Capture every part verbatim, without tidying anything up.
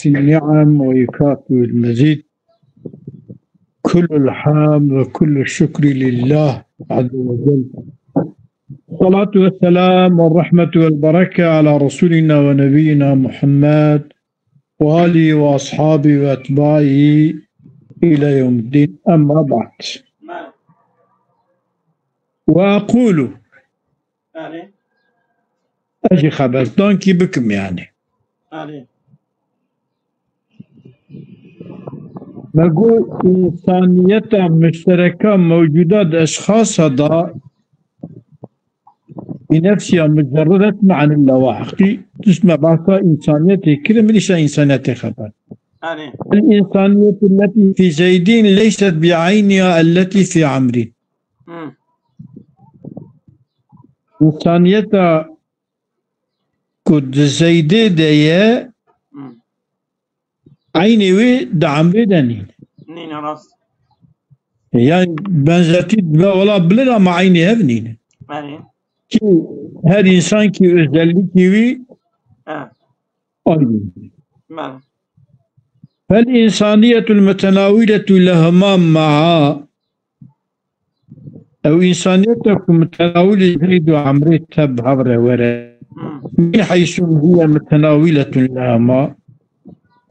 النعم ويكافئ المزيد. كل الحمد وكل الشكر لله عز وجل. الصلاة والسلام والرحمة والبركة على رسولنا ونبينا محمد وآله وأصحابه وأتباعه إلى يوم الدين. أما بعد. وأقول، Erê. Ez jî xeberdankî bikim yani. Erê. Me got, însaniyeta muştereka mewcuda di eşxasa da bi nefsiha mucerredet min anil lewahikî. Tişt me behsa însaniyetê kirin, min îşa însaniyetê xeber. Erê. الإنسانية التي في زيدين ليست بعينها التي في عمرو. Hmm. Însaniyeta ku di Zeydê de ye, Hmm. eynê wê di Emrê de nîne. Nîne, rast. Yani benzetî dibe wela bilir ama eynê hev nîne. Erê. Ki her insan ki özellikî wî E. Ayrı. Bele. فالإنسانية المتناولة لهما معا. Ew însaniyeta ku mutenawilê Zeyd û Emrê tev bi hev re were. Hmm. من حيث هي متناولة لهما.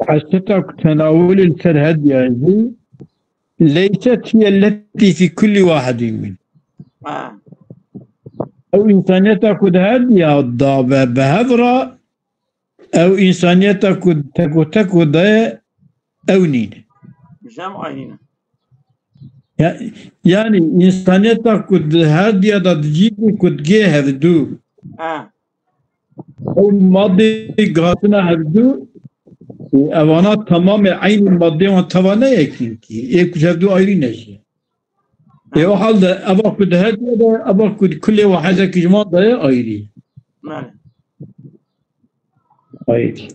Heysiyeta ku tenawilê li ser her diya jî. ليست هي التي في كل واحد منهم. Ha. Ew însaniyeta ku di her diya da be bi hev re, ew însaniyeta ku teko teko de ye, ew nîne. Jem aynî ne. Ya, yani însaniyeta ku di her diya da di cî bû ku digê hevdû. Ha. Ew madê gatina hevdû, evana tamamê eynî madê wan teva ne yekîn kî. Ê ku ji hevdû ayrî ne jî. Ê o halde eva ku di her diya de, eva ku di kulê wahedekî ji wan de ye ayrî. Bele. Ayrî.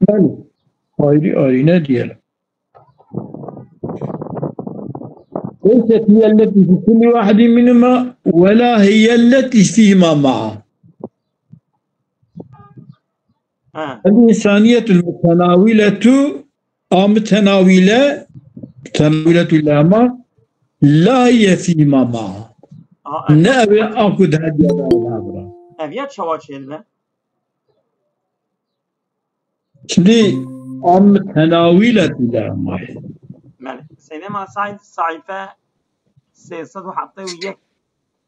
Bele. Ayrî, ayrî ne diyelim. ليست هي التي في كل واحد منهما ولا هي التي فيهما معا. Ha. الإنسانية المتناولة، a mutenawile, mutenawilatu lema, la hiye fîma ma. Ha, Ne evet. Ew ê a ku di her diya de ev e. Ev ya çawa çêdibe? Şimdi a mutenawilatu lema. Bele. Seydê ma Saîd, sayfe sê sed û heftê û yek.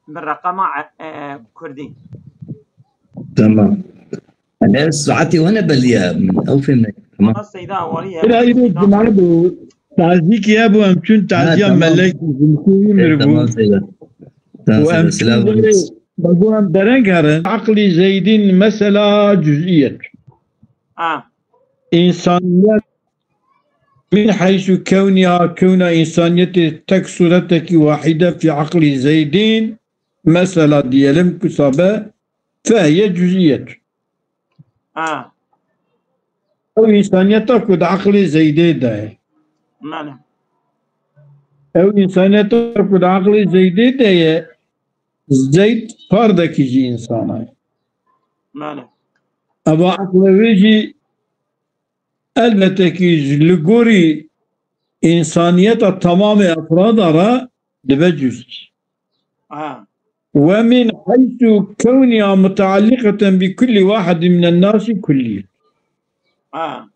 Bi reqema, e, e, kurdî. Tamam. Hani saetê wan e belî ye, min ew fêm nekir. Tamam. Ama Seyda Awarî ye. Bir ayrı cuma bu. Tazîkî hebû, em çûn taziya tamam. Melek, zimkû wî mir bû. Tamam Seyda. Tamam Seyda, em çûn derê, me got em dereng herin. Eqlî Zeydîn mesela cüz'iyet. Ha. İnsaniyet من حيث كونها، kewna însaniyetê tek suretekî wahîde fî eqlî Zeydîn, mesela diyelim, kusa be, fehiye cüz'iyet. Ha. Ew însaniyeta ku di eqlê Zeydê de ye. Bele. Ew însaniyeta ku di eqlê Zeydê de ye, Zeyd fardekî ji însana ye. Bele. Eva eqlê wê jî elbette ki ji li gorî însaniyeta tamamê efrada re dibe cüz'î. Ha. ومن حيث كونها متعلقة بكل واحد من الناس كلية. Ha.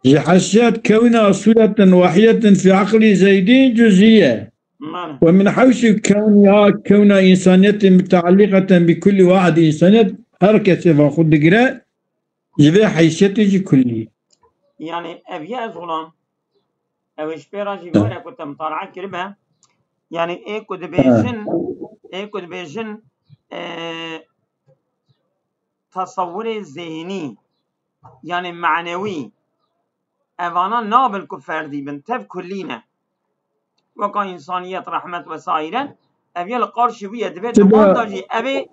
Ji heysiyet kewna sureten wahiyeten fi eqlî Zeydî cüz'î ye. Bele. ومن حيث كونها، kewna însaniyetê متعلقة بكل واحد، însaniyet her kesê va xwe digire, ji vê heysiyetê jî kullî. Yani ev ye ez xulam. Ew ê ji pê re jî were ku te mutalae kiribe. Yani ê ku dibêjin, ê ku dibêjin, e, tesewurê zêhnî, yani manewî, evana nabin ku ferdî bin, tev kullî ne. Weka însaniyet, rehmet vesaire, ev ya li qarşî wî ye, divê di wan de jî ev ê,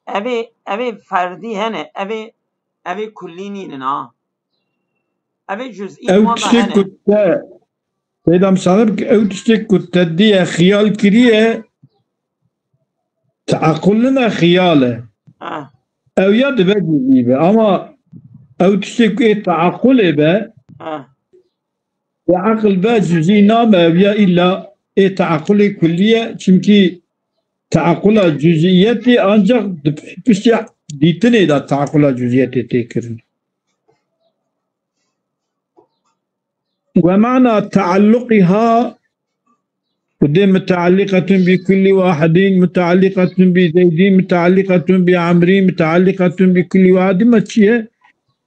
ev ê, ev ê ferdî hene, ev ê, ev ê kullî nînin ha. Ev ê cüz'î di wan de hene. Ew tiştê ku te, Seyda, misale bike, ew tiştê ku te diye xiyal kiriye, Teaqqul nime, xiyal e. Ha. Ew ya dibe cüz'î be. Ama Ew tiştê ku ê teaqulê be, Ha. Ê eqil be cuzî nabe, ev ya îlla ê teaqulê kullî ye, çimkî teaqula cuzîyetê ancak di piştî dîtinê de teaqula cuzîyetê tê kirin. Ve mana tealluqiha, ku dê mutealliqetun bi kulli wahidin, mutealliqetun bi zeydin, mutealliqetun bi amrin, mutealliqetun bi kulli wahidin, me çi ye?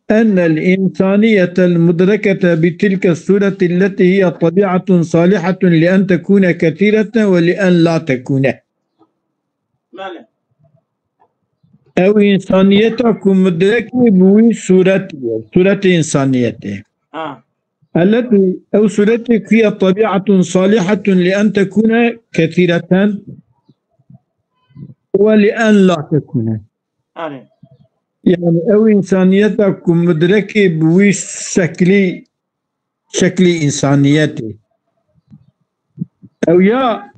Enel insaniyetel mudrekete bi tilke sureti lleti hiye tabiatun salihatun li en tekune kesireten ve li en la tekune. Belê. Ew insaniyeta ku mudrekî bi wî suretî ye, suretê insaniyetê. Ha. Elletî, ew suretê ku ye tabiatun salihatun li en tekune kesireten ve li en la tekune. Erê. Yani ew insaniyeta ku mudrekê bi wî şeklî, şeklî insaniyetê. Ew ya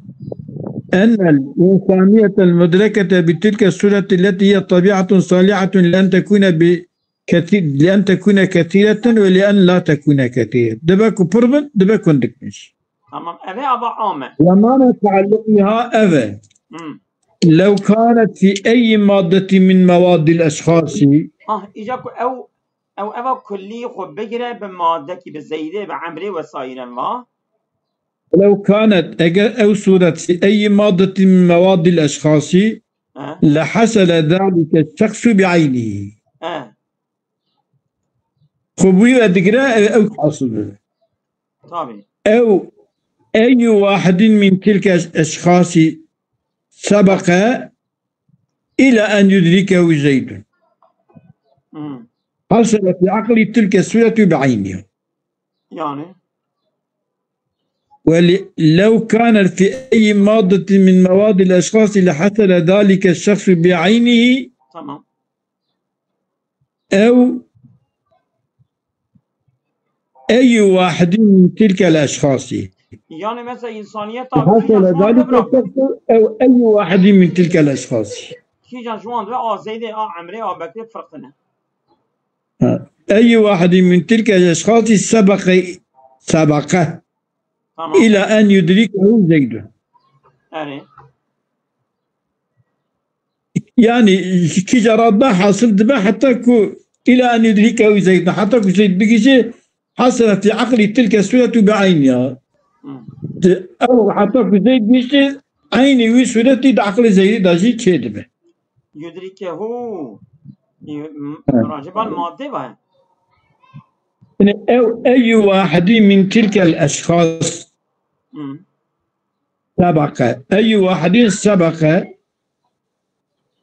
enel insaniyetel mudrekete bi tilke sureti leti hiye tabiatun salihatun li en tekune bi kesî-, li en tekune kesireten ve li en la tekune kesire. Dibe ku pir bin, dibe ku hindik bin jî. Tamam, ev ê ava am e. Ve mana tealluqiha ev e. Hmm. Lew kanet fî eyyi maddeti min mewadil eşxasî. Ah, îca ku ew, ew eva kullî xwe bigire bi maddekî, bi zeydê, bi emrê ve sayiren va. Lew kanet, eger ew suret fî eyyi maddeti min mewadil eşxasî, He. Lehasele zalike şexsu bi eynî. He. Xwe bûyî ve digire, ew, ew hasil bibe. Tabii. Ew eyyu wahidin min tilke eşxasi sebeke ila en yudrikehu zeydun. Hmm. Hasele fi akli tilke suretu bi eyniha. Yani? Ve li-, lev kâne fi eyyi maddetin min mevadil eşxasi lehasele zalike şexsu bi eynihi. Tamam. Ew eyyu wahidin min tilkel eşxasi. Yani mesela insaniyet Hasele zalike şexsu ew eyyu wahidin min tilkel eşxasi. Kîjan ji wan ve a Zeydê, a Emrê, a Bekrê firqine. Ha. Eyyu wahidin min tilkel eşxasi sebeke, sebeke. Tamam. Ila en yudrikehu Zeydun. Erê. Yani, kîja radbe hasil dibe heta ku ila en yudrikehu Zeydun. Heta ku Zeyd bigihîje hasele fi akli tilke suretu bi eyniha. Hmm. Di, ew heta ku Zeyd gihîşte eynî wî suretî di aklê Zeydî de jî çêdibe. Yudrikehu. Hı. Muraciban madde var. Yani ev eyyu wahidî min tilkel eşxas. Hı. Sebeke. Eyyu wahidîn sebeke.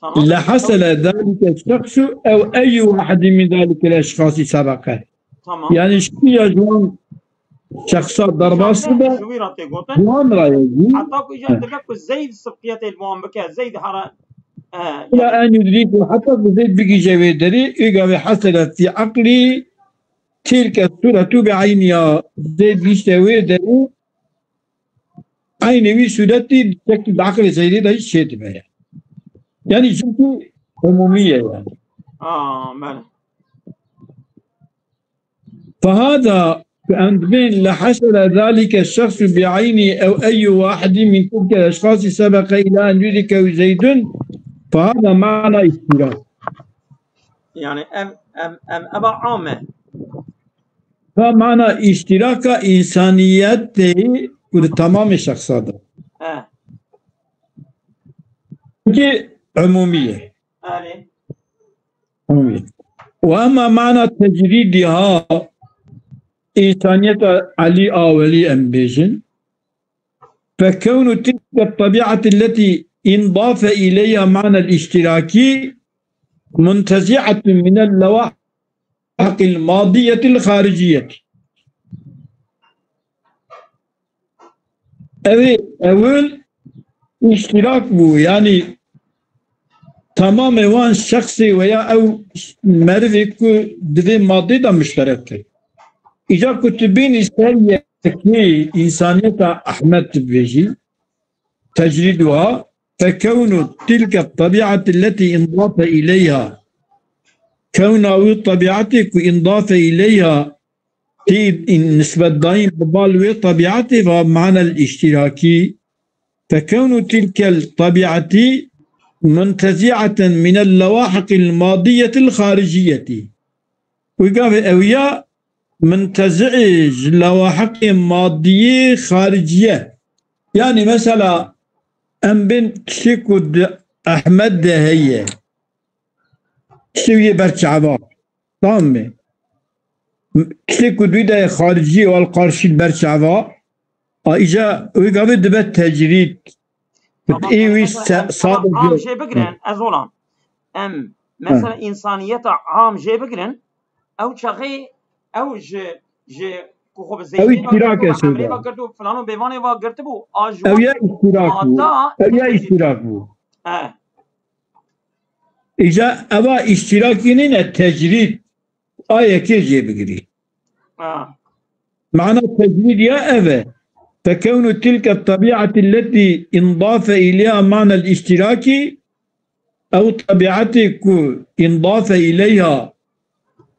Tamam. Lehasele zalike şexsu ev eyyu wahidî min zalikel eşxasî sebeke. Tamam. Yani şiya ji wan şexsa derbas bibe, ji wî re tê gotin. Ji wan re ye jî. Heta ku îcar dibe ku Zeyd sibqiyetê li wan bike, Zeyd hara, e, ila en yudrîku, heta ku Zeyd bigihîje wê derê, êga wê hasele fî eqlî tilke suretu bi eyniha. Zeyd gihîşte wê derê, eynî wî suretî şeklî di aqilê Zeydê de jî çêdibe. Yani çimkî umûmî ye yani. Aa, bele. Fehada, ku em dibên lehasele zalike şexsu bi eynî ew eyyu wahidî min tilke eşxasî sebeke ila en yudrikehu Zeydun, fehada mana îştîrak. Yani ev, ev, ev, eva am e. Ka mana îştîraka însaniyetê ku di tamamê şexsa de. He. Çimkî umûmî ye. Erê. Umûmî. Ve emma mana tecrîdîha, însaniyeta Elî a Welî em bêjin. Fekewnu tilke tebi'ati lletî indafe îleyha manel îştîrakî muntezi'atun minel lewahaqil madiyetil xariciyet. Ev ê ewil îştîrak bû, yanî tamamê wan şexsê veya ew merivê ku di vê madê de muşterek e. Îcar ku tu bînî ser yekê însaniyeta Ehmed tu bêjî, tecrîd wiha, fekewnu tilke tebi'ati lletî indafe îleyha kewna wî tebiatê ku îndafe îleyha tê nisbetdayîn bi bal wê tebiatê va manel îştîrakî, fekewnu tilkel tebiatî munteziaten minel lewahiqil madiyetil xariciyetî. Wî gavê ew ya munteziî ji lewahiqê madiyê xariciye. Yanî mesela em bên tiştê ku di Ehmed de heye, tiştê wî yê ber çava. Tamam mı? Tiştê ku dû de xaricî û el qarşî ber çava, a îca wê gavê dibe tecrîd. Tamam, ê wî mesela se-, em, sadece am jê bigirin, ez olam. Em, mesela, insaniyeta am jê bigirin, ew çaxê ew ji, ji ku xwe bi ew zêdî va iştirak girtibû, e bi Emrê Seyda. Va girtibû, filan û bêvanê va girtibû, a ji Ew wan ya iştirak bû. Hata Ew ya tecrîd. İştirak bû. He. Îca eva îştirakî nîne, tecrîd. A yekê jê bigirî. Ha. Mana tecrîd ya ev e. Fekewnu tilke tebi'ati lletî îndafe îleyha manel îştirakî, ew tebi'etê ku îndafe îleyha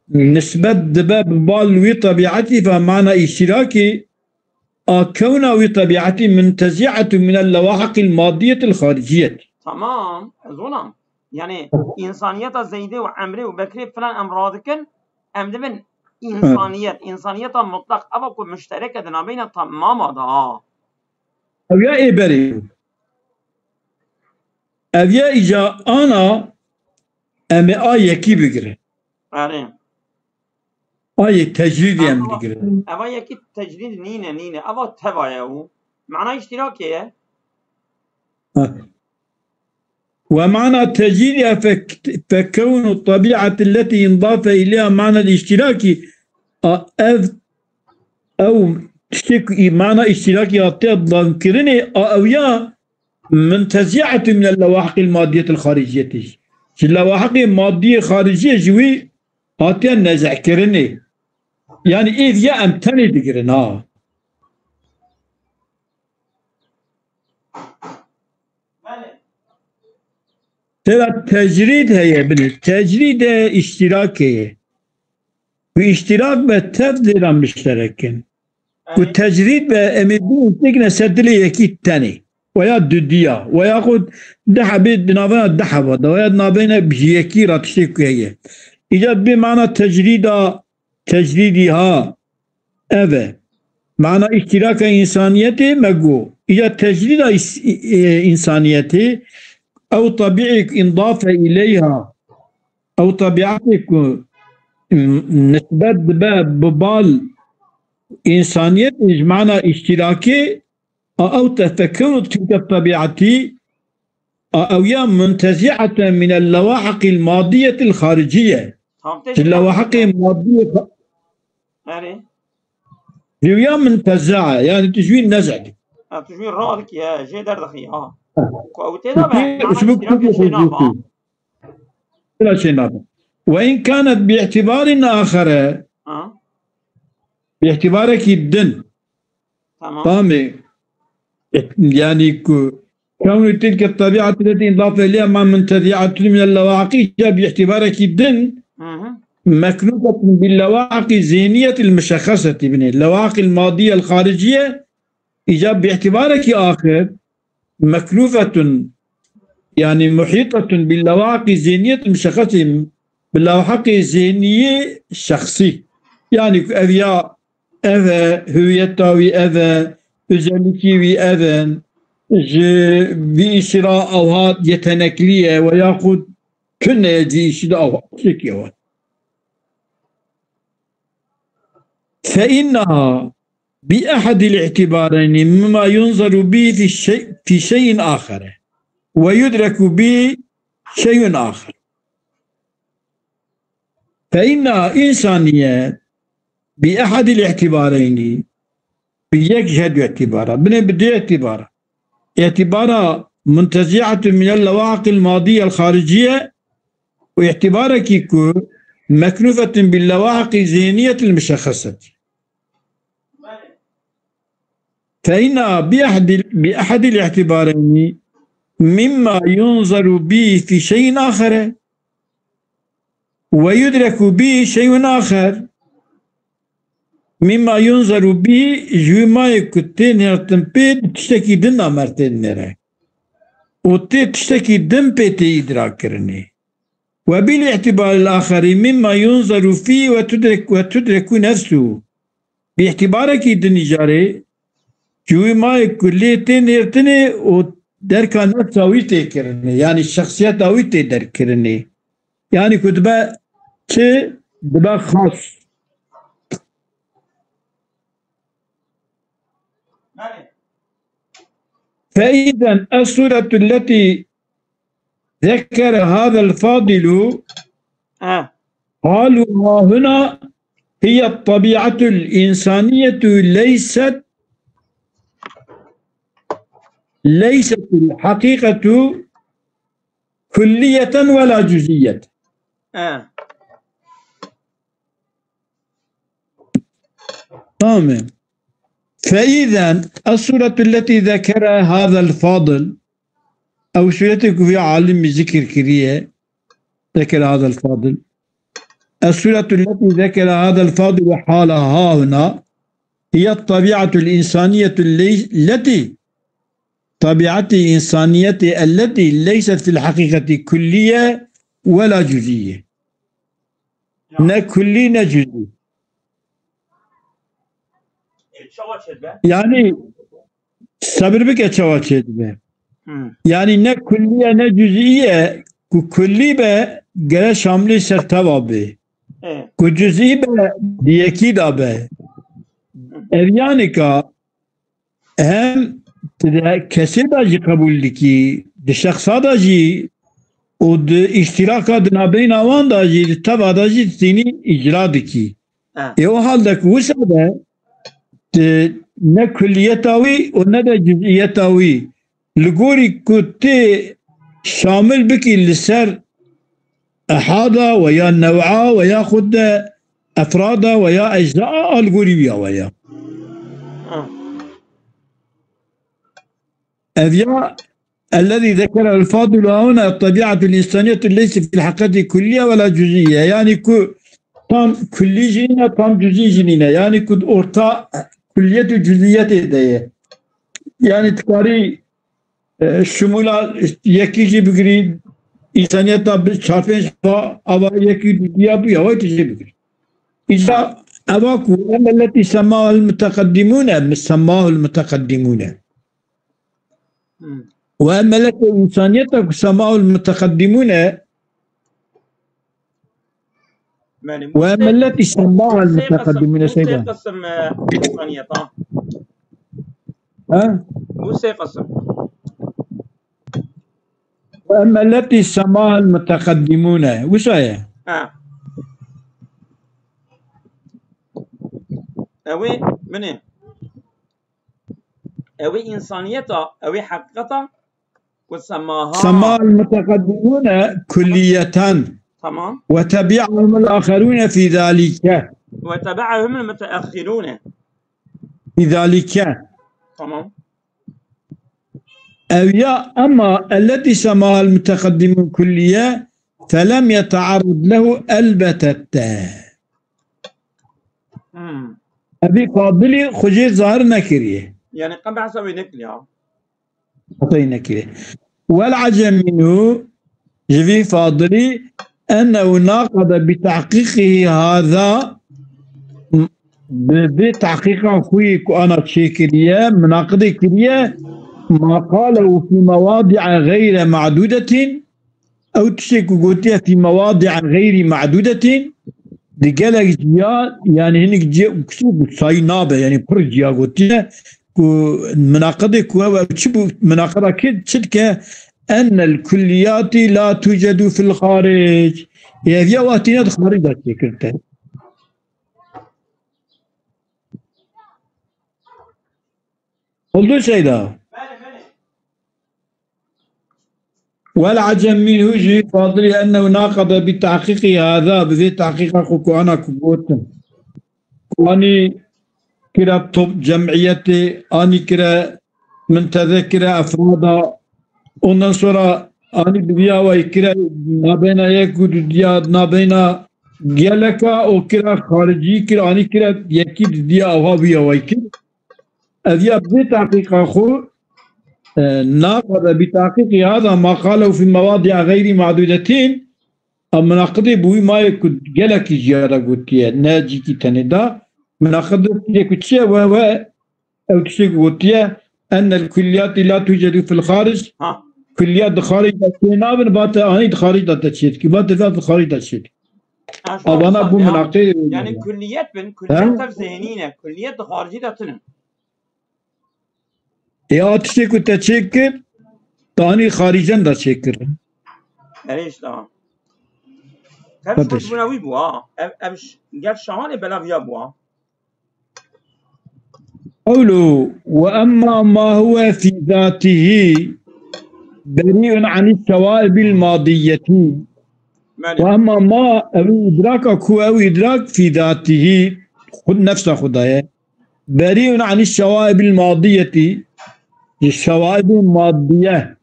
nisbet dibe bi bal wî tebi'etî ve mana îştirakî, a kewna wî tebi'etî muntezi'etun minel lewahiqil madiyetil xariciyetî. Tamam, ez olam. Yani, insaniyeta Zeydê û Emrê û Bekrê filan em radikin, em dibin insaniyet, insaniyeta mutlaq, eva ku muştereke di navbeyna tamama de ha. Ew ya ê berê. Ev ya îca ana em ê a yekî bigirin. Erê. Ayê tecrîdê em Ama digirin. Eva yekî tecrîd nîne, nîne. Eva teva ye û mana îştirakê ye. Ha. Ve mana tecrîd ya fek-, fekewnu tebi'ati lletî îndafe îleyha manel îştirakî. A ev, ew tiştê ku î-, mana îştirakî hatiye dankirinê, a ew ya muntezi'etun minel lewahiqil madiyetil xariciyetî. Ji lewahiqê madiyê xariciyê ji wî hatiye nezehkirinê. Yani êv ya em tenê digirin ha. Tera tecrîd heye binê. Tecrîd e, îştirak heye. Ku îştirak be tev dêra müşterek in. Ku tecrîd be em ê bînin têkine ser dilê yekî tenê. Weya dudiya. Weya xwe di hebê di navbeyna di heba de. Weya di navbeyna ji yekî re tiştê ku heye. Îca dibê mana tecrîda, tecrîdî ha. Ev e. Mana îştiraka însaniyetê me got. Îca tecrîda îs-, e, însaniyetê ew tebi'ek îndafe îleyha. Ew tebi'etê ku, m-, nisbet dibe bi bal însaniyetê ji mana îştirakê, a ew tefekkûn û tilke tebi'etî, a ew ya muntezi'eten minel lewahiqil madiyetil xariciye. Tam tê Ji lewahiqê madiyê xa-, Erê. Ji wî ya muntezia, yani tu ji wî nezeh dikî. Ha, tu ji wî radikî, he, jê derdixî, ha. Ha. Ku ew tê de be, Ji mana bo îştirakê çê nabe. Bila çê nabe. Ve in kanet bi îtibarin axere. Ha. Bi îtibarekî din. Tamam. Tamê. Yani ku kewnu tilke tebi'atî leti îdafe lê ma muntezi'atun minel lewahiqî îca bi îtibarekî din Hı hı. meknûfetun bil lewahiqî zihniyetil muşexxesetî binê. Lewahiqil madiyel xariciye îca bi îtibarekî axir meknûfetun, yani muhîtetun bil lewahiqî zihniyetil muşexxesetî, bi lewahiqê zihniyê şexsî. Yani ku ev ya ev e, hüviyeta wî ev e, özellikî wî ev in, ji vî îşî re ewha yeteneklî ye we yaxud tune ye, vî îşî de ewha tiştekî ye we. Fe inneha bi ehedil îtibareynî mimma yunzaru bî fî şey-, fî şeyin axere we yudreku bî şeyun axer. Fe inna însaniyet bi ehedil îtibareynî, bi yek ji her du îtibara, binê bi du îtibara. Îtibara muntezi'etun minel lewahiqil madiyel xariciye û îtibarekî ku meknûfetun bil lewahiqî zihniyetil muşexxeset. Fe inna bi ehedil, bi ehedil îtibareynî mimma yunzaru bî fî şeyin axere. Ve yudreku bî şeyun axer. Mimma yunzeru bî, ji wî mayê ku tê nêrtin pê, di tiştekî din de mer tê nêre. Û tê tiştekî din pê tê îdrak kirinê. Ve bil îtîbaril axerî mimma yunzeru fî ve tudrek, ve tudreku nefsu. Bi îtîbarekî din îcarê, ji wî mayê ku lê tê nêrtinê û derka nefsa wî tê kirinê, yanî şexsiyeta wî tê derkirinê. Yanî ku dibe çi? Dibe xas. فإذا الصورة التي ذكر هذا الفاضل، ha, حالها هنا هي الطبيعة الإنسانية، ليست، ليست الحقيقة كلية ولا جزئية. Ha. Tamam. فإذا الصورة التي ذكرها هذا الفاضل، ew sûretê ku vî alimî zikir kiriye, ذكر هذا الفاضل. الصورة التي ذكر هذا الفاضل حالها هنا هي الطبيعة الإنسانية اللي-، التي، طبيعة الإنسانية التي ليست في الحقيقة كلية ولا جزئية. Ne kullî ne cüzî. Çawa çêdibe? Yanî, sebir bike çawa çêdibe. Hmm. Yanî ne kullî ye ne cüzî ye, ku kullî be gere şamlî ser teva bê. E. Ku cüzî be di yekî de be. Ev yanî ka hem di kesê de jî qebûl dikî, di şexsa de jî û di îştiraka di nabeyna wan de jî, di teva de jî tînî îcra dikî. Ha. Ê o halde ku wisa be, di ne kulliyeta wî û ne de cüz'iyeta wî, li gorî ku tê şamil bikî li ser ehada we ya new'a we ya xwe de efrada we ya ecza a li gorî wî ya we ya. Ha. Ev ya, الذي ذكره الفاضل هنا الطبيعة الإنسانية ليس في الحقيقة كلية ولا جزئية. Yanî ku tam kullî jî nîne, tam cüzî jî nîne. Yanî ku orta kulliyet û cüziyetê de ye. Yanî dikarî, e, şimûla yekî jî bigirî, însaniyeta bi çar pênc fa ava yekî diya bû ya wayî tu jê bigirî. Îca eva ku وأما التي سماها المتقدمون، سماها المتقدمون. Hmm. وأما التي إنسانيتك سماه المتقدمون. Yani, وأما التي سماها المتقدمون سيدا. Sê qism, e, insaniyet, ha? Ha? Bu sê qism. وأما التي سماها المتقدمون. Wisa ye? Ha. Ew ê min ê. Ew ê însaniyeta, ew ê heqîqeta ku semaha. سماها المتقدمون كلية. Tamam. وتبعهم الآخرون في ذلك. وتبعهم المتأخرون. في ذلك. Tamam. Ew ya, أما التي سماها المتقدمون كلية فلم يتعرض له البتة. Hmm. Evî Fadilî xwe jê zahir nekiriye. Yani qe behsa wê nekiriye. Qetî nekiriye. والعجب منه, ji vî Fadilî, أنه ناقض بتحقيقه هذا, bi vê tehqîqa xwe ku ana çêkiriye, minaqidê kiriye, ما قاله في مواضع غير معدودة, ew tiştê ku gotiye في مواضع غير معدودة, di gelek ciya, yani hinek ciya, sayî nabe, yani pir ciya gotiye, ku minaqidê ku ew, ew çi bû, minaqida kê çi dike, أن الكليات لا توجد في الخارج. Ev ya wextîne di xarîc de çêkirte. Oldu Seyda. والعجب منه, ji Fadilî, أنه ناقض بتحقيقه هذا, bi vê tehqîqa xwe ku ana ku gotin. Ku anî kire top cemiyetê, anî kire minteze, kire efrada. Ondan sonra anî bi vî awayî kire nabeyna yek û du diya, nabeyna Geleka o kira xaricî kir, anî kira yekî didiya awha bûya way kir. Ev ya bi tahqîqa xwe, e, naqede bi tahqîqî hada ma qalehu fi mewadi'a gayri ma'dudetin. A minaqidê bi wî mayê ku gelekî jiyara gotiye, ne cîkî tenê da. Minaqidê ku çi ye, we, we, ew tiştê ku gotiye, ennel kulliyati la tucedu fil xaric. Ha. Kulliyat di xaric de çê nabin, ba te anî di xaric de te çê dikî, ba te di xaric de çê dikî. Ha, şu Avana bu saniye. Minaqê. Yani kulliyet bin, kulliyet He? Tev zeynî ne, kulliyet di xaricî de tinin. Ê, a tiştê ku te çêkir, tanî xarîcen de çêkirin. Erê işte ha. Tev Kardeş. Şaş bûna wî bû ha. Ev, ev ş-, gel şahanê belaviya bû ha. Qewlu, "Ve emma ma huve fî zatihi beri'un anî şeva'ibil madiyeti." Ve emma ma, ew îdraka ku ew îdrak fî zatihi, xud nefsa xwe daye. Beri'un anî şeva'ibil madiyeti, ji şevaibê madiye,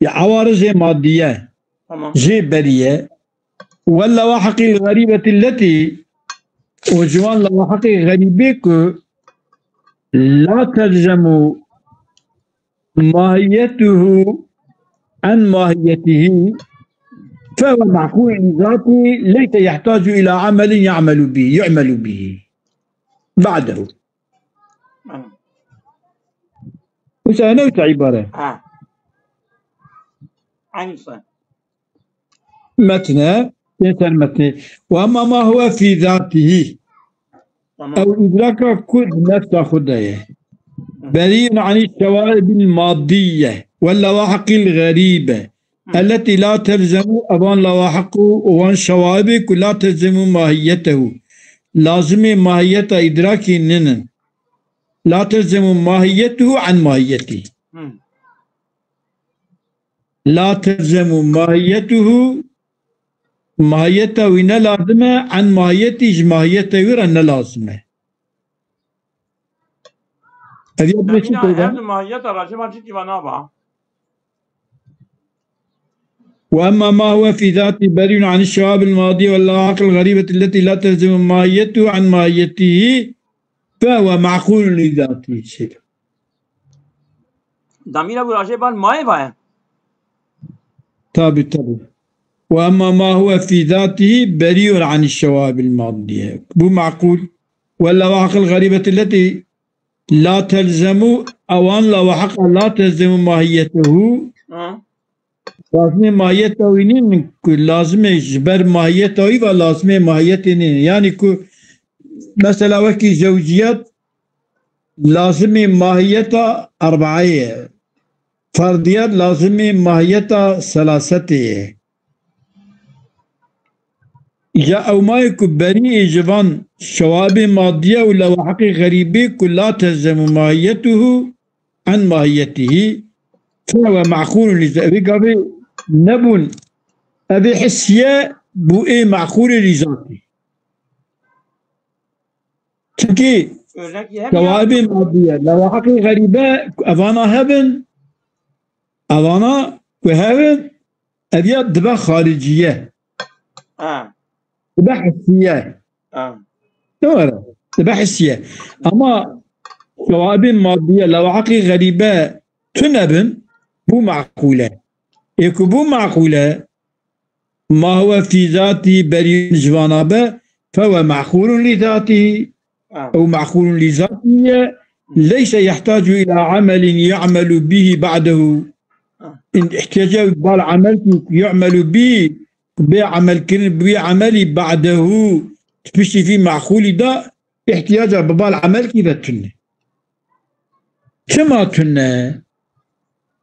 ya ewarizê madiye, Tamam. Jê beriye. Ve lewahaqil garîbeti leti, û ji wan lewahaqê garîbê ku la telzemu mahiyetuhu an mahiyetihi, fehuve ma'qul li zati, leyse yahtacu ila amelin ya'melu bihi, yu'melu bihi ba'dehu. Anam. Wisa ne wisa îbare? Ha. Aynı wisa. Metne, tê ser metnê. Ve emma ma huve fî zatihi. Tamam. Ew îdraka ku di nefsa xwe de ye. Hı. Berî'un anî şewaibîl madîye ve lewahaqîl xerîbe. Hı. Elletî la telzemu, evan lewahaq û wan şewaibê ku la telzemu mahiyetehu. Lazimê mahiyeta îdrakî ninin. La telzemu mahiyetuhu an mahiyetî. Hı. La telzemu mahiyetuhu, mahiyeta wî ne lazim e, an mahiyetî, ji mahiyeta wî re ne lazim e. Ev ya bê çi Demîna peyda? Her mahiyeta racî ma cîkî va nava. Ve emma ma huve fî zatî berî'un anî şewabil madî ve lewahaqil xerîbeti lletî la telzemu mahiyetuhu an mahiyetî. Fehuve ma'qûlun li zatî. Damîra wî rajê ban mayê vaye. Tabi, tabi. Ve emma ma huve fî zatî berî'un anî şewabil madîye. Bu ma'qûl. Ve lewahaqil xerîbeti lletî la telzemu, ewan lewahaqa la telzemu mahiyetehu. Ha. Lazimê mahiyeta wî nîn ku lazimê ji ber mahiyeta wî ve lazimê mahiyetê nîn. Yanî ku mesela wekî zewciyet lazimê mahiyeta erba'eyê ye. Ferdiyet lazimê mahiyeta selasetê ye. Ya ew mayê ku berî ji van şewabê maddiye û lewahaqê xerîbê ku la telzemu mahiyetuhu an mahiyetihî, fehuve ma'qûlun li zat. Evê gavê nebûn. Evê hisiye bû ê ma'qûlê li zatî. Çimkî Örnek hem ya. Şewabê maddiye, lewahaqê xerîbe, evana hebin, evana ku hebin, ev ya dibe xariciye. Ha. Dibe hisiye. Ha. Ne were? Dibe hisiye. Ama şewabê maddiye, lewahaqê xerîbe tune bin, bû ma'qûl e. Ê ku bû ma'qûl e, ma huve fî zatî berî ji vana be, fehuve ma'qûlun li zatî. Ha. Ew ma'qûlun li zatî ye. Leyse yahtacu ila amelin ya'melu bihi ba'dehu. Ha. Îhtiyaca bal amel ki yu'melu bihi, bê emelkirin, bê emelî ba'dehu, piştî vî ma'qûlî de îhtiyaca bi bal emelkî ve tune. Çima tune?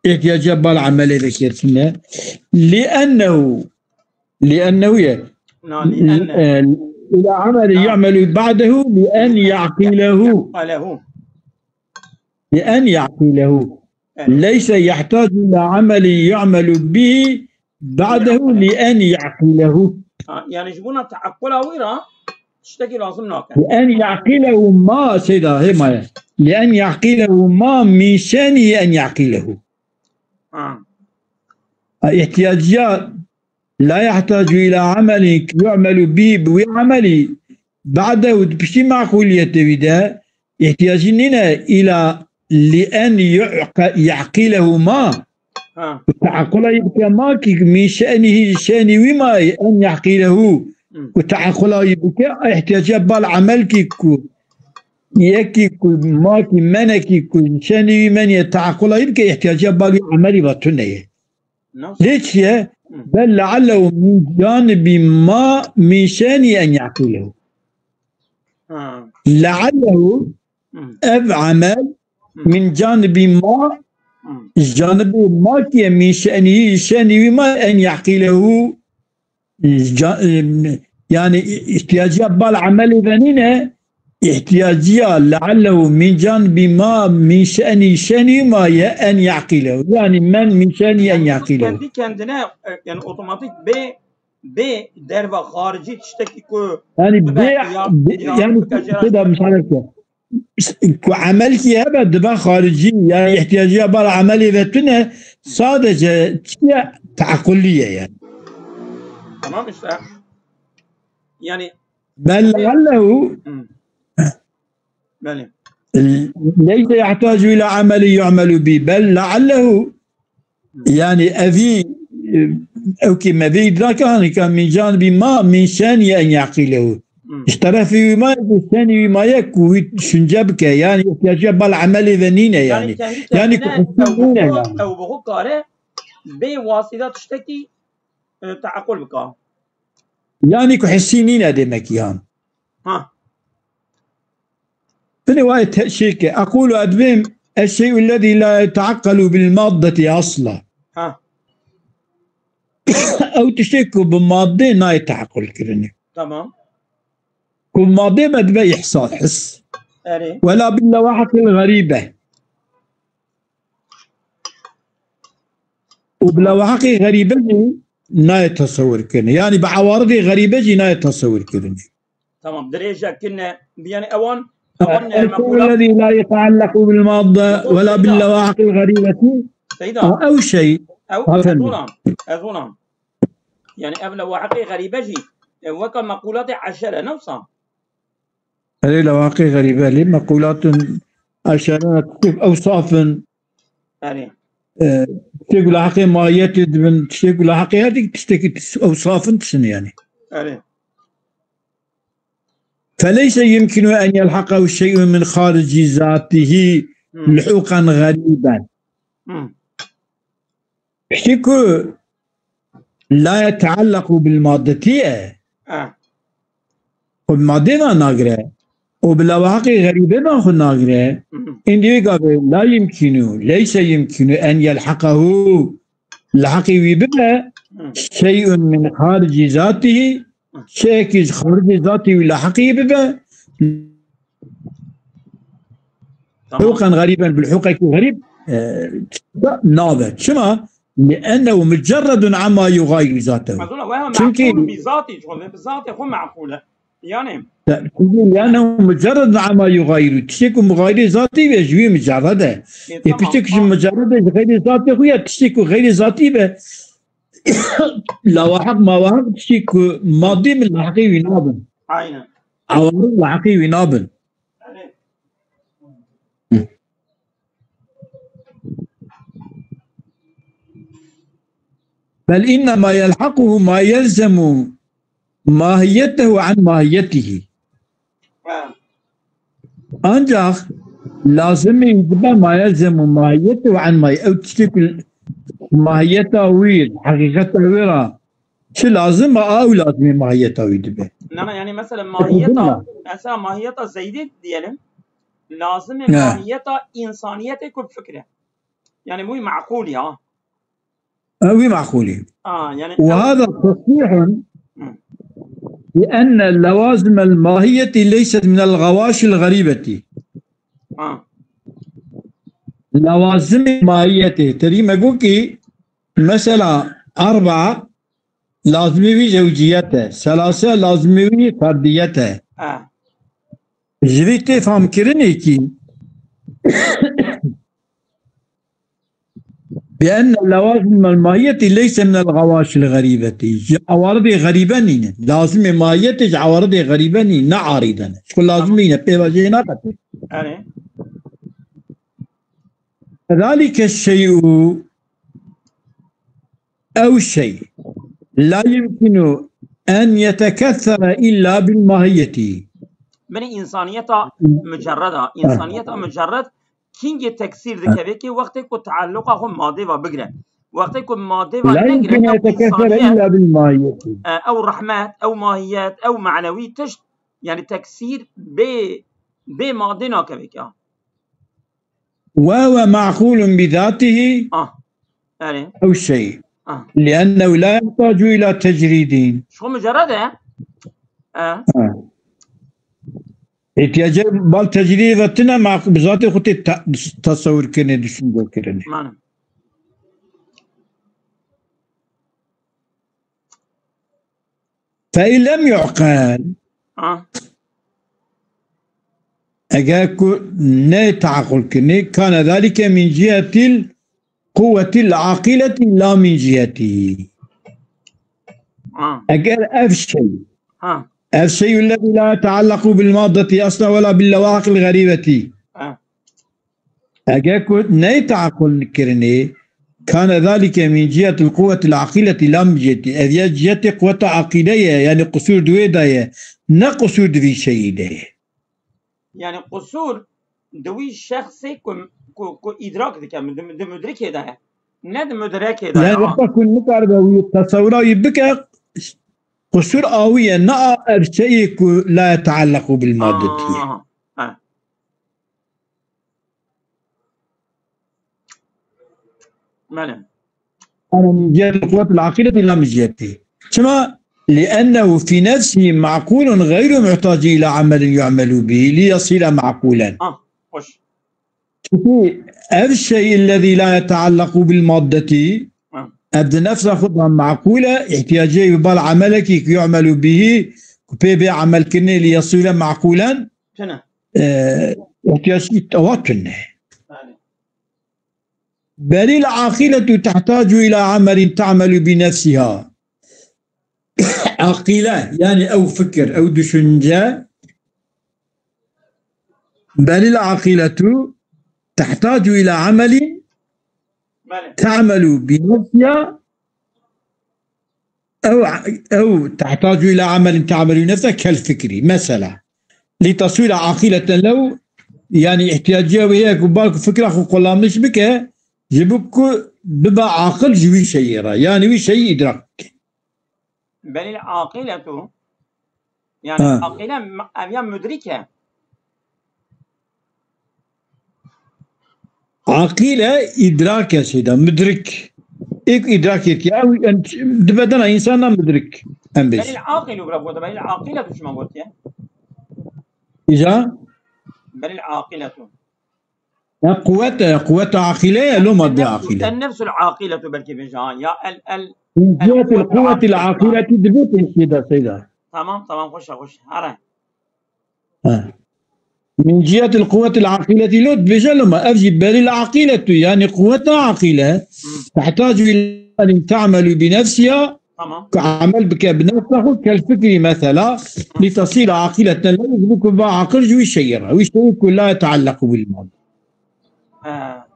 Îhtiyaca bal emelê vekir tune. Li ennehu, li ennehu ye. Na, li enne. E, ila ameli Na. Yu'melu ba'dehu li en ya'qilehu. Ya'qilehu. Li en ya'qilehu. Evet. Leyse yahtacu ila amelin yu'melu bihi ba'dehu li en ya'qilehu. Ha, yani ji bona teaqqula wî re tiştekî lazim nake. Li en ya'qilehu ma, seyda, hê maye. Li en ya'qilehu ma min şe'nihi en ya'qilehu. Ha. Ha, ihtiyaciya la yahtacu ila amelin yu'melu bî, bi wî amelî ba'dehu, di piştî meqûliyetê wî de îhtiyacî nîne ila li en yu'qe-, ya'qilehu ma, Ha. Ku te'equla yî bike ma ki min şe'nihî, şe'nî wî ma ye en ya'qilehu. Hmm. Ku te'equla yî bike, îhtiyacî ya bal emel ki ku yekî ku ma ki menekî ku şe'nî wî men ye te'equla yî bike, îhtiyacî ya bal wî emelî va tune ye. Nasıl? Lê çi ye? Hmm. Bel leallehu min canibî ma min şe'nî en ya'qilehu. Ha. Leallehu Hmm. ev emel Hmm. min canibî ma, Hmm. ji canibê ma ki ye, min şe'nî, şe'nî wî ma en ya'qilehu, ca-, em, yani îhtiyacî ya bal emelê ve nîne, îhtiyacî ya leallehu min canibî ma, min şe'nî, şe'nî ma ye en ya'qilehu. Yani men min şe'nî en Yani ya'qilehu. Kendi kendine, e, yani otomatik bê, bê derva xarici tiştekî ku Yani bibe bê, ya, bê, ya yani bike jera seda müsaade et. Ku emelkî hebe dibe xaricî, yani îhtiyacî ya bal emelê ve tune, sadece çiye te'equlî ye yani. Tamam işte. Yani Bel leallehu Hmm. Belê. leyse yahtacu ila ameli yu'melu bî. Bel leallehu Yani evî, e, ew ki me vê îdrake hanî ka min canibî ma, min şe'nî en ya'qilehu. Hmm. Ji terefê wî ma ye, ji şe'nî wî ma ye ku wî düşünce bike. Yani îhtiyacî ya bal emelê ve nîne Yani yani. kendi Yani ku kendine hissî ew nîne bi xwe, yani. ew bi xwe kare bê wasîta tiştekî, e, te'equl bika. Yani ku hissî nîne demek yan. Ha. Binê wayê te-, şey ke, eqûlu ez dibêm, eşşey'u lezî la yete'eqqelu bil maddeti asla. Ha. Ew tiştê ku bi madde nayê te'eqqul kirinê. Tamam. Ku bi madde me dibe ihsas, his. Erê. Wela bil lewahaqil xerîbe. Û bi lewahaqê xerîbe jî nayê tesewir kirinê. Yani bi ewaridê xerîbe jî nayê tesewir kirinê. Tamam, dirêje kine, yani ewan, ewan ne Eşşey'u meqûlat. Lezî la yete'ellequ bil madde Yok, wela bil Seyda. Lewahaqil xerîbeti. Seyda. Ew şey. Ew, Aferin. ez ona, ez ona. Yani ev lewahaqê xerîbe jî, e, weka meqûlatê eşere, ne wisa? Erê lewaqê xerîbe lê meqûlatun eşere tiştêk ewsaf in, Erê. e, tiştêk ku li heqê mahiyetê dibin, tiştêk ku li heqê her tiştekî ewsaf in tiştin yani. Erê. Feleyse yumkinu en yelhaqehu şey'un min xaricî zatihî Hmm. luhuqen xerîben. Hmm. Piştî ku la yeteallequ bil maddetî ye, Ah. xwe bi madê ve nagire û bi lewahaqê xerîbe ve xwe nagire, Mhm. êndî wê gavê la yimkînû, leyse yimkînû en yelheqehu, li heqê wî bibe, Mhm. şey'un min xaricî zatihî, Hı. şeyekî ji xaricê zatê wî li heqê bibe, Tamam. Huqen xerîben bil huqekî xerîb, e, nabe. Çima? Li ennehu mucerredun amma yugayiru zatehu. Ez ona, weha Çünkü meqûl bi zatî, çi bi zatê xwe meqûl e. Yani. Çünkü li ennehu mucerredun amma yugayiru. Tiştê ku muxayirê zatî ve ji wî mucerred e. E, E, tamam. Piştê ku ji mucerred e, ji xeyrê zatê xwe ya, tiştê ku xeyrê zatî ve, lawahaq, mawahaq, tiştê ku madî min li heqê wî nabin. Aynen. Ewarid li heqê wî nabin. Bel innema yelhaquhu ma yelzemu mahiyetehu an mahiyetihi. Ancak lazimî dibe ma yelzemu mahiyetehu an mahi-, ew tiştê ku mahiyeta wî, heqîqeta wî ra Çi lazim e, ew lazimê mahiyeta wî dibe. Na, na, yani mesela mahiyeta, Lazim e. mesela mahiyeta Zeydî diyelim, lazim e Ne? mahiyeta insaniyetê ku fikre. Yani bu meqûl ya. E, wî meqûlî. Aa, yani Ve hada tasrîhun Hı. bi enne lewazimel mahiyeti leyset minel gavaşil garîbeti. Ha. Lewazimê mahiyetê. Terî me got ki mesela erba lazimê wî zewciyet e. Selase lazimê wî ferdiyet e. Ha. Ji vî tê famkirinê kî بأن لوازم الماهية ليس من الغواشي الغريبة. Ji ewaridê xerîbe nîne. Lazimê mahiyetê ji ewaridê xerîbe nîne, ne arîde ne. Ji xwe lazim nîne, pê ve jê naqete. Erê. كذلك الشيء، ew şey, la yumkinu en yetekessere illa bil mahiyeti. Binê insaniyeta mucerred a. İnsaniyeta mucerred kîngê teksîr dikeve ki wextê ku tealluqa xwe madê ve bigire. Wextê ku madê ve negire, ew insaniyet, illa bil mahiyeti. E, ew rehmet, ew mahiyet, ew manewî tişt, yani teksîr bê, bê madê nakeve ki. وهو معقول بذاته، Ah. Yani. أو شيء. Ah. لأنه لا يحتاج إلى تجريد. Şu mucerred e. E. Ha. İhtiyacı bal tecrîdê ve tine mak-, bi zatê xwe tê te-, tesewir kirinê, düşünce kirinê. Mane. فإن لم يعقل، Ah. Eger ku ne teaqul kirinê, كان ذلك من جهة القوة العاقلة لا من جهته. Ah. Eger ev şey, Ha. الشيء الذي لا يتعلق بالمادة أصلا ولا باللواحق الغريبة. Ah. Eger ku neyê teaqul kirinê, كان ذلك من جهة القوة العاقلة لا من جهته. Ev ya cihetê quweta aqîle ye, yani qusûr di wê de ye, ne qusûr di vî şeyî de ye. Yani qusûr di wî şexsê ku, ku, ku îdrak dike, di, di mudrikê de ye. Ne di mudrekê de ye. Yani wexta ku nikaribe wî tesewira wî bike, qusûr a wî ye, ne a ev şeyê ku la yetealleqû bil madetî ye. Aha. Ha. Belê. أنا من جهة القوة العاقلة لا من جهته. Çima? لأنه في نفسه معقول غير محتاج إلى عمل يعمل به ليصير معقولا. Ah, hoş. Çünkü ev şey الذي لا يتعلق بالمادة, Ah. ev di nefsa xwe de meqûl e, ihtiyacê wî bal emelekî ku يعمل به, ku pê bê emelkirinê ليصير معقولا, Tune. e, ihtiyac ewa tune. Belê. بل العاقلة تحتاج إلى عمل تعمل بنفسها. Aqîle, yani ew fikir, ew düşünce, بل العاقلة تحتاج إلى عمل Belê. تعمل بنفسها. Ew, ew تحتاج إلى عمل تعمل بنفسها كالفكر. Mesela, لتصير عاقلة لو, yani ihtiyaciya wê ye ku balku fikra xwe qulamîş bike, ji bo ku bibe aqil ji wî şeyî re, yani wî şeyî îdrak bike. Belê aqîletu. Yani Ha. aqîle m-, ev ya mudrik e. Aqîle îdrak e şeyda, mudrik. Êk îdrak e ki, ew, em, di bedena însan de mudrik, em bêjin. Belê aqîlu bira gote, belê aqîletu çima gotiye? Îca? Belê aqîletu. Ya quwet e, quweta aqîle ye, lo madde aqîle. En nefsul aqîletu belkî bêje ha. Ya el, el, من el جهة quwet القوة العاقلة. العاقلة dibê pêşî de şeyda. Tamam, tamam, hoş, hoş. Hare. Ha. من جهة القوة العاقلة lo dibêje lo ma. Ev jî بل العاقلة, yani quweta aqîle. Hmm. تحتاج إلى أن تعمل بنفسها. Tamam. Ku emel bike bi nefsa xwe, كالفكر mesela, لتصير عاقلة لو, ji bo ku bibe aqil ji wî şeyî re. Wî şeyî ku لا يتعلق بالمادة. Ha.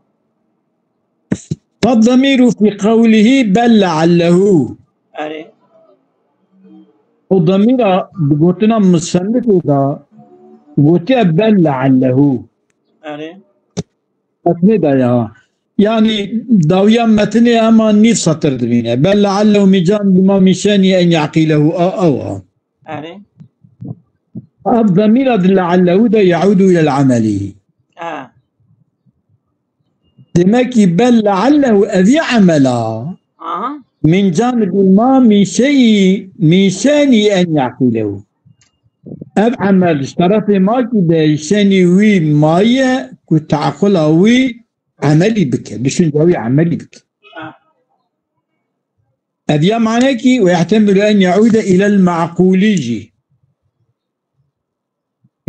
فالضمير في قوله بل لعله. Erê. O demîra bi gotina musennifê de gotiye بل لعله. Erê. Metnê de ya. Yani dawiya metnê hema nîv setir dibîne. بل لعله من جانب ما من شأنه أن يعقله. A, ew a. Erê. Ev demîra di لعله de يعود إلى العمل. Ha. Demek ki بل لعله ev ya emela. Aha. من جانب ما من شيء من شأنه أن يعقله. Ev emel ji terefê ma ki de şenî wî maye ku tequla wî emelî bike, düşünce wî emelî bike. Ha. Ev ya mane ki, ويحتمل أن يعود إلى المعقول jî.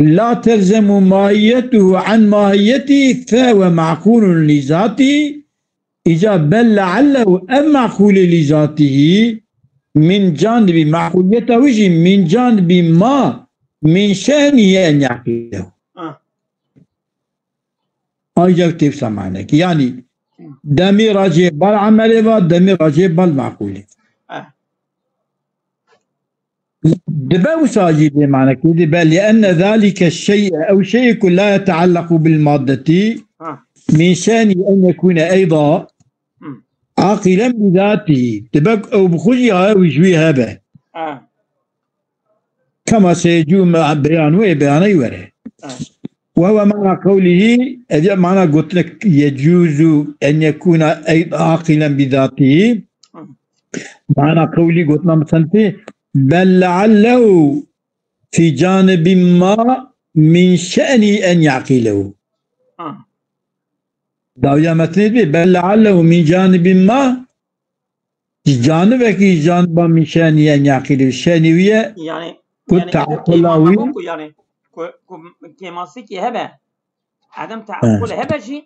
لا تلزم ماهيته عن ماهيته فهو معقول لذاته. Îca bel leallehu ev meqûlê lî zatihî min canibî, meqûliyeta wî jî min canibî ma min şenî en yeqîlehu. Ah. Ancak tevsa manekî. Yani demî racê bal emelê va, demî racê bal meqûlê. Ah. Dibe wisa jî bê manekî dibe, li enne zalike şey'e, ew şey'e ku la yeteallaqu bil maddetî, Ha. Min şenî en yekûne eyda, Hmm. Aqilen bi zatî. Dibe ew bi xwe jî haya wî ji wî hebe. Ha. Kema seyecû me beyan wê, beyaney were. Ha. Ve huve mana qewlihî, ev ya mana gotinek yecûzu en yekûna ey-, aqilen bi zatî. Hmm. Mana qewlî gotina musennifê, bel leallehu fî canibî ma min şenî en yaqilehu. Ha. Dawiya metnê dibê, bel leallehu min canibî ma, ji canibekî ji caniba min şenî en yaqilehu. Şenî wî ye Yani, ku yani, teaqula wî. Ku yani, ku, ku kêmasikî hebe. Edem He. Teaqul hebe jî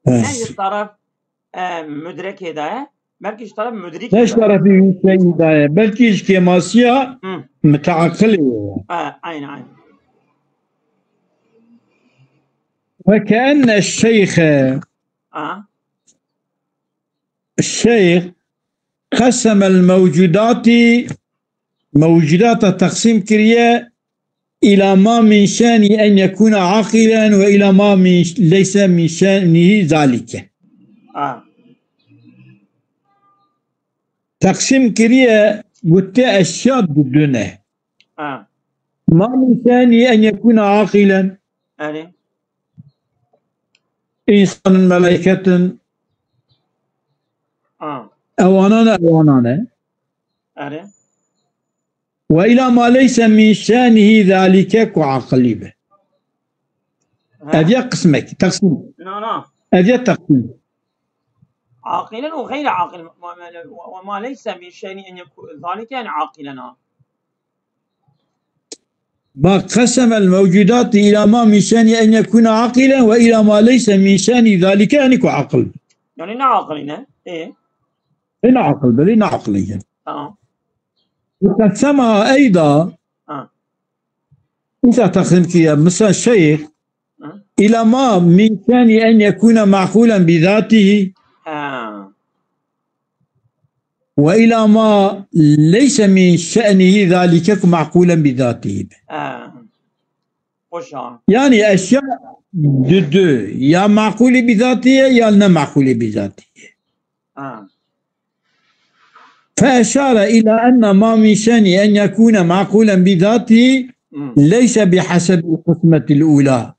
He. Ne ji taraf, e, mudrekê de ye, belkî ji taraf mudrikê Ne ji de ye. Tarafî wî şeyî de ye. Belkî ji kêmasiya Hı. Miteaqilê ye. E, aynen, aynen. Ve keenne şeyxe. Ha. Şeyh qesemel mewcudatî, mewcudata teqsîm kiriye, îla ma min şenî en yekûne aqilen ve îla ma min leyse min şenî zalike. Ah. Teqsîm kiriye, gotiye eşya didune. Ha. Ma min şenî en yekûne aqilen. Erê. Însan in, meleyket in. Ha. Ewanan e, ewanan e. Erê. Ve ila ma leyse min şenî zalike ku aqilî be. Ha. Ev ya qismek, teqsîm. Na, na. Ev ya teqsîm. Aqilen û xeyr aqil. Ve, ve, ve ma leyse min şenî en yeku-, zalike yani aqilen ha. Bak, qesemel mewcudatî ila ma min şenî en yekûne aqilen ve ila ma leyse min şenî zalike, yani ku aqil. Yani ne aqilî ne? E? E, ne aqil, belê ne aqilî ye. Tamam. Ve qesema eyda, Ha. Îsa teqsîm kiriye, misal şeyh, Ha. Ila ma min şenî en yekûne maqulen bi zatîhî. Ha. Ve ila ma leyse min şenîhî zalike ku maqulen bi zatîhî be. Ha. Xweş a. Yani eşya di du, ya maqulî bi zatî ye, ya ne maqulî bi zatî ye. Ha. Fe eşare ila enne ma min şenî en yekûne maqulen bi zatî Hmm. leyse bi hasebil qismetil ula.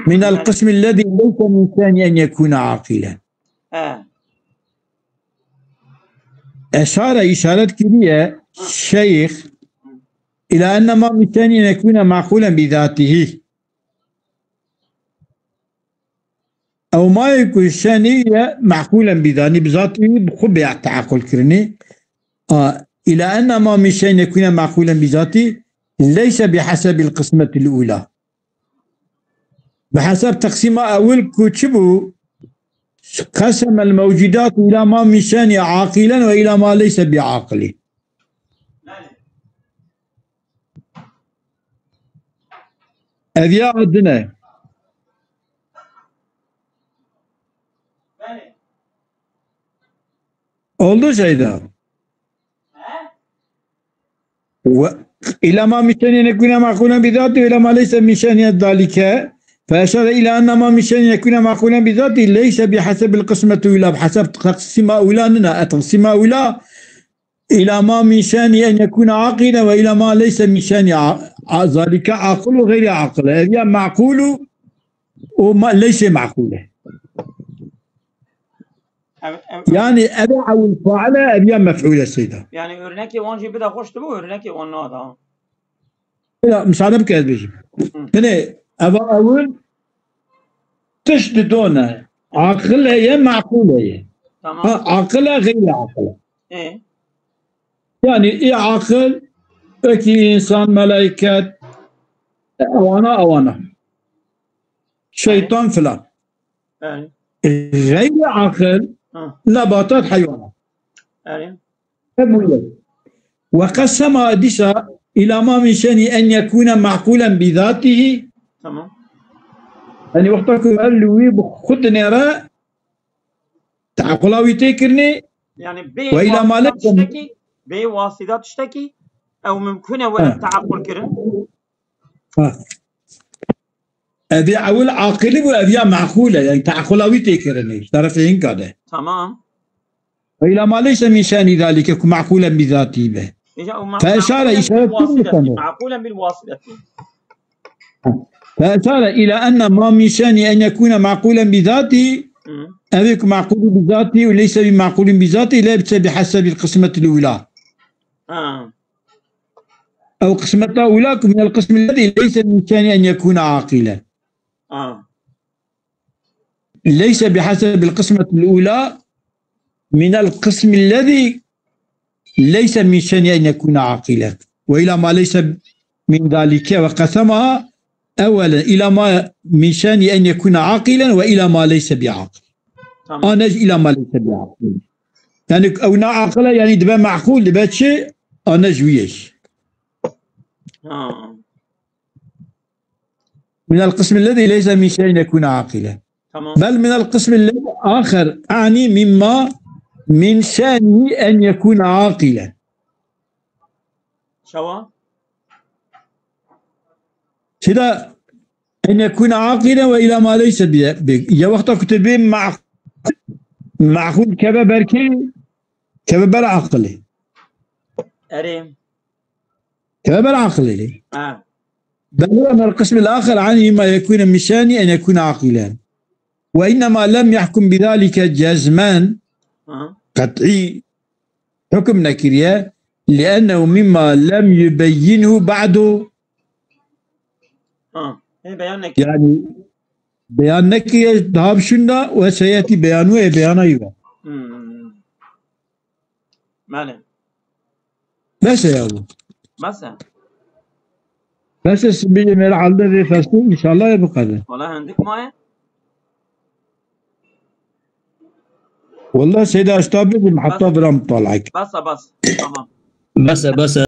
Minel qismi lezî leyse min şenî en yekûne aqilen. He. Eşare, işaret kiriye, şeyh, ila enne ma min şenî en yekûne maqulen bi zatîhî. Ew mayê ku şenî ye meqûlen bi zanî, bi zatî wî bi xwe bê teaqul kirinê. A, ila enne ma min şenî en yekûne meqûlen bi zatî, leyse bi hasebil qismetil ula. Bi hesab teqsîma ewil ku çi bû? Qesemel mewcudat ila ma min şenî aqilen ve ila ma leyse bi aqilî. Ev ya din e. Oldu Şeyda. Ve ila ma min şenî en yekûne meqûlen bi zatî, ila ma leyse min şenî zalike. Fe eşare ila enne ma min şenî en yekûne meqûlen bi zatî, leyse bi hasebil qismeti ula, bi hesab teqsîma ula nina, e teqsîma ula, ila ma min şenî en yekûne aqile ve ila ma leyse min şenî a-, a-, zalike aqil û xeyrî aqil. Ev ya meqûl û, û ma-, leyse meqûl e. Ev, ev, Yani ev ewil fail e, ev ya mef'ûl e Seyda. Yani örnekê wan jî bide xweş dibû, örnekê wan nada. Ya, misade bike ez bêjim. Hı. Hinê, eva ewil tişt di do ne. Aqil heye, maqûl heye. Tamam. Ha, aqil e, xeyrî aqil e. E? Yani î aqil, wekî însan, meleyket, ewana, ewana. Şeytan filan. Yani. غير عاقل، Ha. نباتات، حيوانات. Erê. Hemû yek. وقسمها dîsa إلى ما من شأنه أن يكون معقولا بذاته. Tamam. Yani wexta ku ev li wî bi xwe dinêre, tequla wî tê kirinê, Yani bê Ve ila wasita malik- tiştekî, bê wasita tiştekî, ew mimkun e were Ha. tequl kirin. Ha. Ev ê ewil aqilî bû, ev ya meqûl e, yani tequla wî tê kirinê, ji terefê hinka de. Tamam. Ve ila ma leyse min şeni zalike ku meqûlen bi zatî be. Îja û ma-, Fe eşare meqûlen îşaret bil wasiteti, kir mi? Meqûlen bil wasiteti. Fe eşare ila enne ma min şeni en yekûne meqûlen bi zatî, Hı. ev ê ku meqûlî bi zatî û leyse bi meqûlin bi zatî, leyse bi hasebil qismetil ula. Ha. Ew qismeta ula ku minel qismi lezî leyse min şeni en yekûne aqilen. Ha. ليس بحسب القسمة الأولى من القسم الذي ليس من شأنه أن يكون عاقلا، وإلى ما ليس من ذلك، وقسمها أولا إلى ما من شأنه أن يكون عاقلا وإلى ما ليس بعاقل. Tamam. أنا إلى ما ليس بعاقل. Yani ew ne aqil e, yani dibe meqûl, dibe çi? Ana ji wî ye. Ha. من القسم الذي ليس من شأنه أن يكون عاقلا. Tamam. بل من القسم الآخر، أعني مما من شأنه أن يكون عاقلا. Çawa? Çida أن يكون عاقلا وإلى ما ليس ب-، ب-، ya wexta ku tu bê ma-, meqûl keve ber kê, keve ber aqilê. Erê. Keve ber aqilê. Ha. بل هو من القسم الآخر، أعني مما يكون من شأنه أن يكون عاقلا. وإنما لم يحكم بذلك جزما Ha. قطعي، hukm nekiriye, لأنه مما لم يبينه بعد. Ha. Hê beyan nekir. Yani beyan nekiriye, daha şunda ve seyeti beyanu e, beyana yi ve. Hmm. Male. Bes e ya bu. Bes e. Bes e, sibî mêr alde ve fesu, inşallah ya bu kadar. Wala hindik maye. Wallah seyda, esta bibim hatta viram talak. Bes e, bes. Tamam. Bes e, bes e.